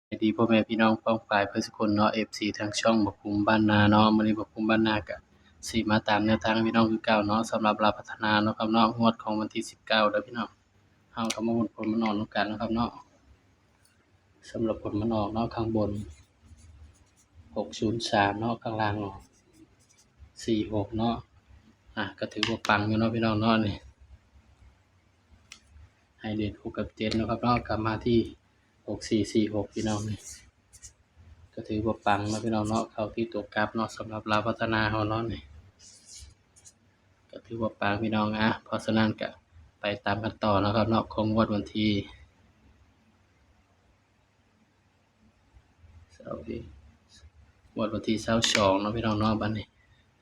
ສະບາຍດີພໍ່ແມ່ພີ່ນ້ອງປ້ອງປາຍເບິດສຸຄົນເນາະ ເອັຟຊີ ທາງຊ່ອງບ່າວພູມບ້ານນາເນາະ. ມື້ນີ້ບ່າວພູມບ້ານນາກະຊິມາຕາມແນວທາງພີ່ນ້ອງຄືເກົ່າເນາະ ສຳລັບລາວພັດທະນາເນາະ ຄຳເນາະ ງວດຂອງວັນທີສິບເກົ້າເດີພີ່ນ້ອງ. ເຮົາກະມາເບິ່ງຜົນມັນອອກນຳກັນເນາະຄຳເນາະ. ສຳລັບຜົນມັນອອກເນາະ ຂ້າງບົນຫົກສູນສາມເນາະ ຂ້າງລ່າງອອກສີ່ຫົກເນາະ. ອາ ກະຖືວ່າປັງຢູ່ເນາະພີ່ນ້ອງເນາະ. ນີ້ໃຫ້ເດັ່ນຫົກກັບເຈັດເນາະຄຳເນາະ ກັບມາທີ່ຫົກສີ່ສີ່ຫົກພີ່ນ້ອງ. ນີ້ກະຖືວ່າປັງເນາະພີ່ນ້ອງເນາະ ເຂົ້າທີ່ຕົວກັບເນາະ ສຳລັບລາວພັດທະນາເຮົາເນາະ. ນີ້ກະຖືວ່າປັງພີ່ນ້ອງ. ອາ ເພາະສະນັ້ນກະໄປຕາມກັນຕໍ່ເນາະຄຳເນາະ ຂອງງວດວັນທີ ເສົາອີກ ງວດວັນທີຊາວສອງເນາະພີ່ນ້ອງເນາະ. ບາດນີ້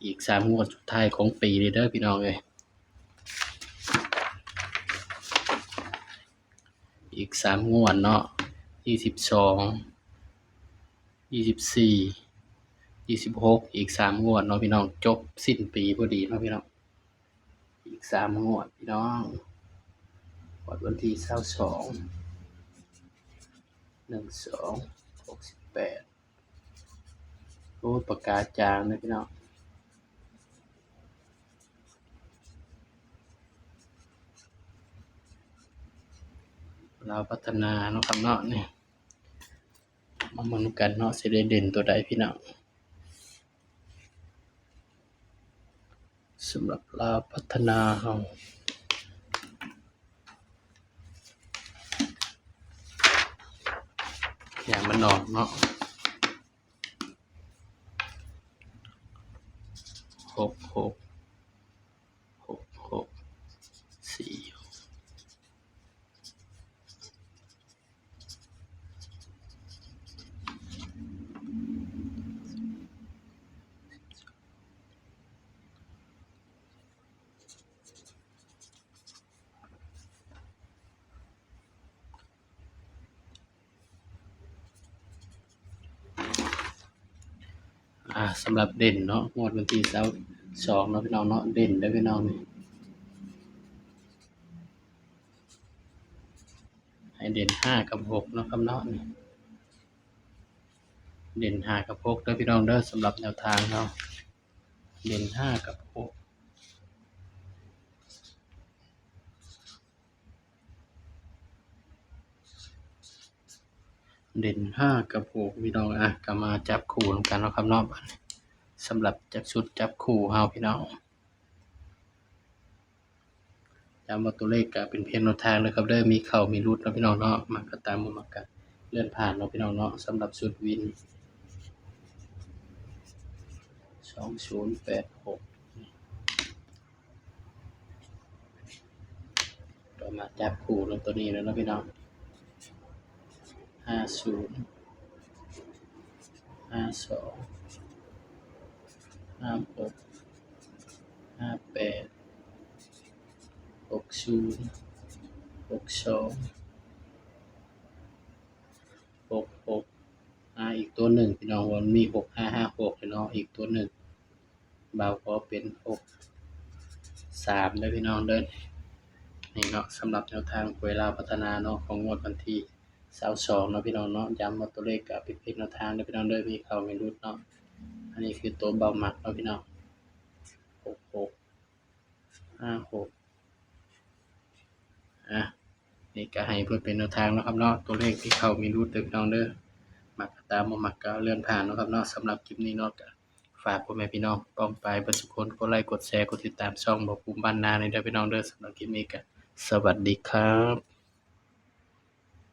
ອີກສາມງວດສຸດທ້າຍຂອງປີນີ້ເດີພີ່ນ້ອງເອີຍ. ອີກສາມງວດເນາະ ຊາວສອງ ຊາວສີ່ ຊາວຫົກ ອີກສາມງວດເນາະພີ່ນ້ອງ ຈົບສິ້ນປີພໍດີເນາະພີ່ນ້ອງ. ອີກສາມງວດພີ່ນ້ອງ ງວດວັນທີຊາວສອງ ໜຶ່ງສອງ ຫົກສິບແປດ. ໂອ້ ປາກກາຈາງເດີພີ່ນ້ອງ. ລາວພັດທະນາເນາະຄຳເນາະ. ນີ້ມາເບິ່ງນຳກັນເນາະ ຊິໄດ້ເດັ່ນໂຕໃດພີ່ນ້ອງ. ສຳລັບລາວພັດທະນາເຮົາ ຢ່າງມັນອອກເນາະ ຫົກຫົກ ຫົກຫົກ ສີ່ຫົກ. ອາ ສຳລັບເດັ່ນເນາະ ງວດວັນທີຊາວສອງເນາະພີ່ນ້ອງເນາະ ເດັ່ນເດີພີ່ນ້ອງ. ນີ້ໃຫ້ເດັ່ນຫ້າກັບຫົກເນາະຄຳເນາະ. ນີ້ເດັ່ນຫ້າກັບຫົກເດີພີ່ນ້ອງເດີ ສຳລັບແນວທາງເຮົາ ເດັ່ນຫ້າກັບຫົກ. ເດັ່ນຫ້າກັບຫົກພີ່ນ້ອງ. ອາ ກະມາຈັບຄູ່ນຳກັນເນາະຄຳເນາະ. ບາດນີ້ສຳລັບຈັບຊຸດຈັບຄູ່ເຮົາພີ່ນ້ອງ ຢ້ຳວ່າໂຕເລກກະເປັນພຽງແນວທາງເດີຄັບເດີ ມີເຂົ້າມີຫຼຸດເນາະພີ່ນ້ອງເນາະ. ມັກກະຕາມ ບໍ່ມັກກະເລື່ອນຜ່ານເນາະພີ່ນ້ອງເນາະ. ສຳລັບຊຸດວິນ ສອງສູນແປດຫົກ ກໍມາຈັບຄູ່ນຳໂຕນີ້ແລ້ວເນາະພີ່ນ້ອງ ຫ້າສູນ ຫ້າສອງ ຫ້າຫົກ ຫ້າແປດ ຫົກສູນ ຫົກສອງ ຫົກຫົກ. ອາ ອີກໂຕໜຶ່ງພີ່ນ້ອງ ວ່າມັນມີຫົກຫ້າຫ້າຫົກເນາະ ອີກໂຕໜຶ່ງ ບ່າວຂໍເປັນຫົກສາມເດີພີ່ນ້ອງເດີ. ນີ້ເນາະ ສຳລັບແນວທາງຫວຍລາວພັດທະນາເນາະ ຂອງງວດວັນທີຊາວສອງເນາະພີ່ນ້ອງເນາະ. ຢ້ຳວ່າໂຕເລກກະເປັນພຽງແນວທາງເດີພີ່ນ້ອງເດີ ມີເຂົ້າມີຫຼຸດເນາະ. ອັນນີ້ຄືໂຕບ່າວມັກເນາະພີ່ນ້ອງ ຫົກຫົກ ຫ້າຫົກ. ອາ ນີ້ກະໃຫ້ເພື່ອເປັນແນວທາງເນາະຄັບເນາະ ໂຕເລກທີ່ເຂົ້າມີຫຼຸດເດີພີ່ນ້ອງເດີ. ມັກກະຕາມ ບໍ່ມັກກະເລື່ອນຜ່ານເນາະຄັບເນາະ. ສຳລັບຄລິບນີ້ເນາະ ກະຝາກພໍ່ແມ່ພີ່ນ້ອງປ້ອງປາຍເບິດສຸຄົນ ກົດໄລ ກົດແຊ ກົດຕິດຕາມຊ່ອງບ່າວພູມບ້ານນາແດ່ເດີພີ່ນ້ອງເດີ. ສຳລັບຄລິບນີ້ກະສະຫວັດດີຄັບ.